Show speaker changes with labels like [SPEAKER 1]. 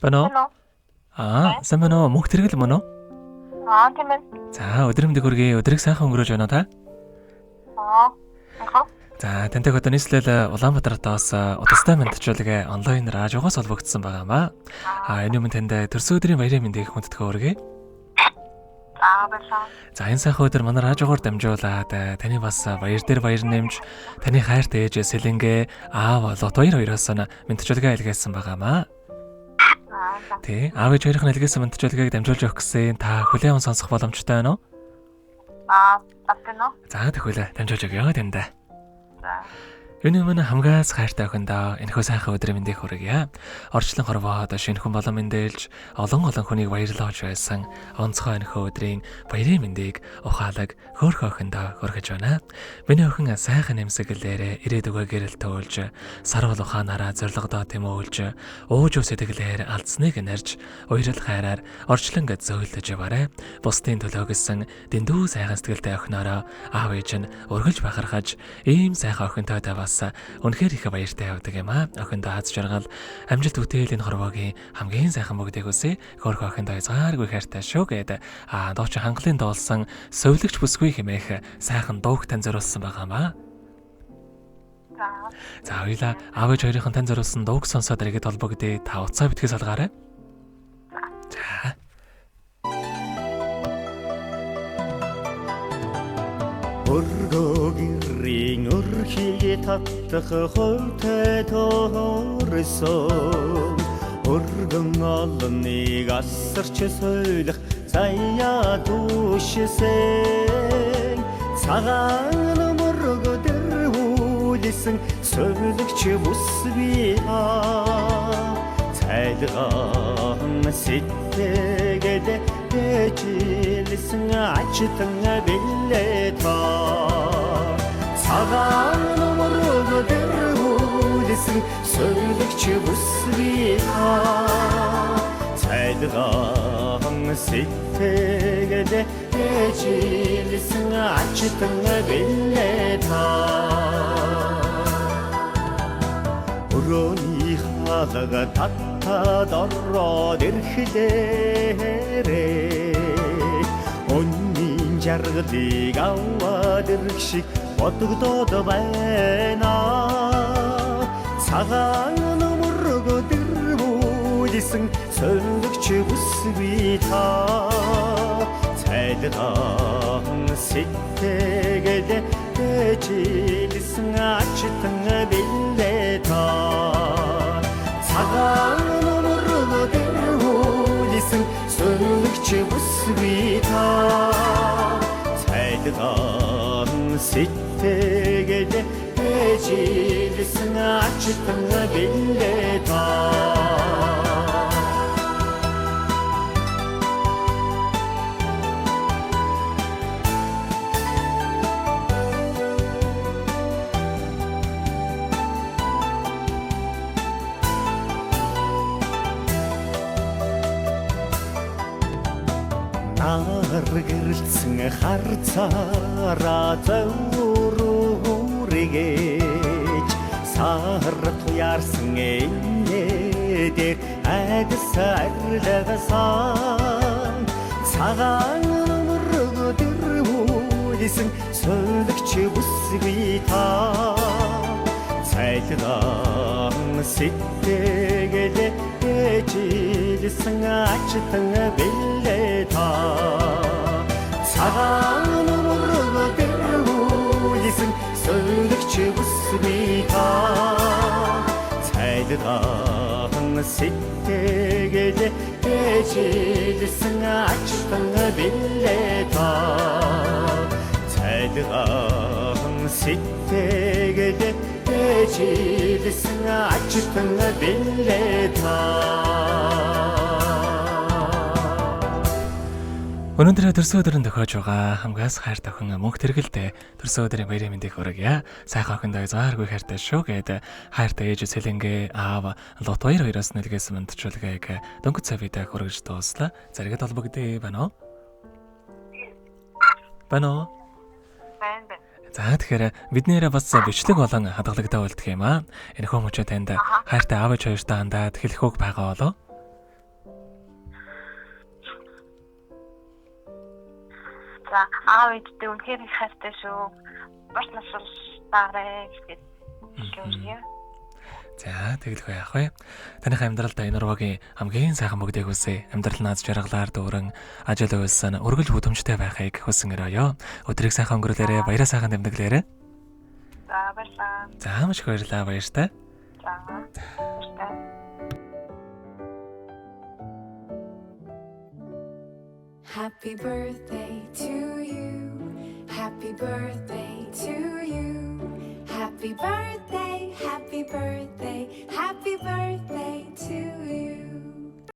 [SPEAKER 1] Байна уу? Аа, сайн байна уу? Мөнх тэргэл мөн үү?
[SPEAKER 2] Аа, тийм ээ.
[SPEAKER 1] За, өдөр мэндийг хүргэе. Өдрийг сайхан өнгөрөөж байна уу та?
[SPEAKER 2] Аа. Аа.
[SPEAKER 1] За, тантай одоо нийслэл Улаанбаатар хотоос удастай мэндчүүлгээ онлайн радиогоос холбогдсон байгаа маа. Аа, энэ өмнө танд төрсөн өдрийн баярын мэндийг хүндэтгэн хүргэе.
[SPEAKER 2] За, баярлалаа.
[SPEAKER 1] За, энэ сайхан өдөр манай радиогоор дамжуулаад таны бас баяр дээр баяр нэмж таны хайртай ээж Сэлэнгэ аав Лот хоёр хоёроос нь мэндчүүлгээ илгээсэн байгаа маа.
[SPEAKER 2] Аа, за.
[SPEAKER 1] Тий, аав ээж хоёрын илгээсэн мэндчүүлгээг дамжуулж өгөх гэсэн та хүлээн аван сонсох боломжтой байна уу?
[SPEAKER 2] Аа, за тийм үү?
[SPEAKER 1] За, тэгвэл дамжуулж өгье танд.
[SPEAKER 2] За.
[SPEAKER 1] Энэ өмнө хамгаас хайртай охиндоо энэхүү сайхан өдрийн мэндийг хүргье. Орчлон хорвоод шинэхэн болон мэндэлж олон олон хүнийг баярлуулж байсан онцгой энэхүү өдрийн баярын мэндийг ухаалаг хөөрхөн охиндоо хүргэж байна. Миний охин сайхан нэмсэглээрээ ирээдүгөө гэрэл төөлж, саруул ухаанаараа зоригдоо тэмүүлж, ууж сэтгэлээр алдсныг нэрж, уярл хайраар орчлон зөөлөж яваарай. Бусдын төлөө гэсэн дэндүү сайхан сэтгэлтэй охиноороо аав ээж нь үргэлж бахархаж ийм сайхан охинтой та бас үнэхээр их баяртай явдаг юм аа. Охиндоо аз жаргал, амжилт бүтээл энэ хорвоогийн хамгийн сайхан бүгдийг хүсье. Хөөрхөн охиндоо хязгааргүй хайртай шүү гэд аа дуучин хангалын дуулсан совилогч бүсгүй хэмээх сайхан дууг тань зориулсан байгаа юм аа.
[SPEAKER 2] За.
[SPEAKER 1] За хоёлаа аав ээж хоёрын тань зориулсан дууг сонсоод иргэд холбогдъё. Та уцаа битгий салгаарай. За.
[SPEAKER 3] Өргөө гэрийн өрхийг татах хувьтай тоорсон өргөн олныг асарч сойлох заяа дүүшсэн цагаан мөргө дэрвүүлсэн сөөлөгч бүсгүй цайлган сэтгэл дэжилсэн ачтан бэлээ та цагаан мөргө дэрвүүлсэн сөөлөгч бүсгүй цайлган сэтгэл дэжилсэн ачтан бэлээ та Өрөөний хаалга татаад ороод ирэхлээрээ Өнний жаргалыг аваад ирэх шиг бодогдоод байна. Цагаан мөргө дэрвүүлсэн сөлөгч бүсгүй та цайлган сэтгэл дэжилсэн ачтан бэлээ та цагаан мөргө дэрвүүлсэн сөлөгч бүсгүй та цайлган сэтгэл дэжилсэн ачтан бэлээ та. Нар гэрэлтсэн харцаараа зөөрүүргэж сар туяарсан энэдэр айдас арилгасан цагаан мөргө дэрвүүлсэн сөлөгч бүсгүй та цайлган сэтгэл дэжилсэн ачтан бэлээ та цагаан мөргө дэрвүүлсэн сөлөгч бүсгүй та цайлган сэтгэл дэжилсэн ачтан бэлээ та цайлган сэтгэл дэжилсэн ачтан бэлээ та.
[SPEAKER 1] Өнөөдөр төрсөн өдрөн тохиож байгаа хамгаас хайр тохин мөнх тэргэлдээ төрсөн өдрийн баярын мэндийг хүргье. Сайхан охиндоо хязгааргүй хайртай шүү гэд хайртай ээж Сэлэнгэ аав Лот хоёр хоёроос нэлгээсэн мэндчүүлгээг дөнгөж цавидаа хүргэж дууслаа. Заригд холбогдъё байна уу? Байна уу?
[SPEAKER 2] Байна байна.
[SPEAKER 1] За тэгэхээр биднээрээ бас бичлэг болон хадгалагдаа үлдэх юм аа. Энэхүү мөчөө танд хайртай аав ээж хоёртой хандаад хэлэх үг байгаа болов?
[SPEAKER 2] За, аав ээжтэй үнэхээр их хайртай шүү. Урт насалдаарай гэж хэлье.
[SPEAKER 1] За, тэгэлгүй яах вэ? Таных амьдралд энэ нурвагийн хамгийн сайхан бүгдийг хүсье. Амьдрал наз жаргалаар дүүрэн ажил үйлсэн үргэлж бүдэмжтэй байхыг хүсэн өрөөё. Өдрийг сайхан өнгөрүүлээрэй, баяраа сайхан тэмдэглээрэй.
[SPEAKER 2] За, баярлалаа.
[SPEAKER 1] За, маш их баярлалаа, баяртай.
[SPEAKER 2] За. Баяртай.
[SPEAKER 4] Happy birthday to you. Happy birthday to you. Happy birthday, happy birthday, happy birthday to you.